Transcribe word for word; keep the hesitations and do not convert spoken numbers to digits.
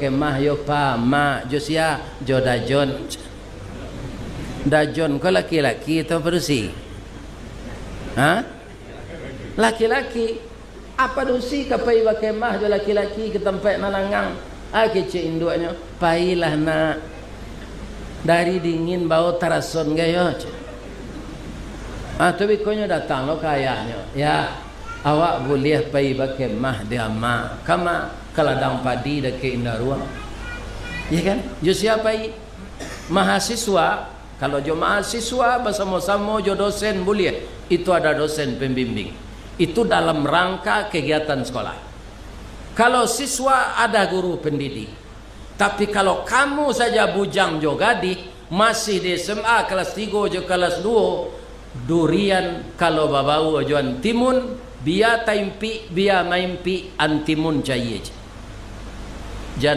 bakemah yo, Pa, Mak, jo sia, jo Dajon. Dajon ko laki-laki atau padusi? Ha? Laki-laki. Apa dusi ka pai bakemah jo laki-laki ka tampek nan langang? Ah, kecek induaknyo, "Pailah, Nak. Dari dingin bao tarason gayo," cek. Ah, tu bikonyo datang lo ka ayahnyo. "Yah, awak buliah pai bakemah di ama." Kama? Ka ladang padi dakek Indaruang. Iya kan? Jo sia pai? Mahasiswa. Kalau jo mahasiswa basamo-samo jo dosen buliah, itu ada dosen pembimbing. Itu dalam rangka kegiatan sekolah. Kalau siswa ada guru pendidik. Tapi kalau kamu saja bujang jo gadih, masih di S M A kelas tigo jo kelas duo, durian kalau babaua jo antimun, bia taimpik, bia maimpik, antimun cayie je. Jan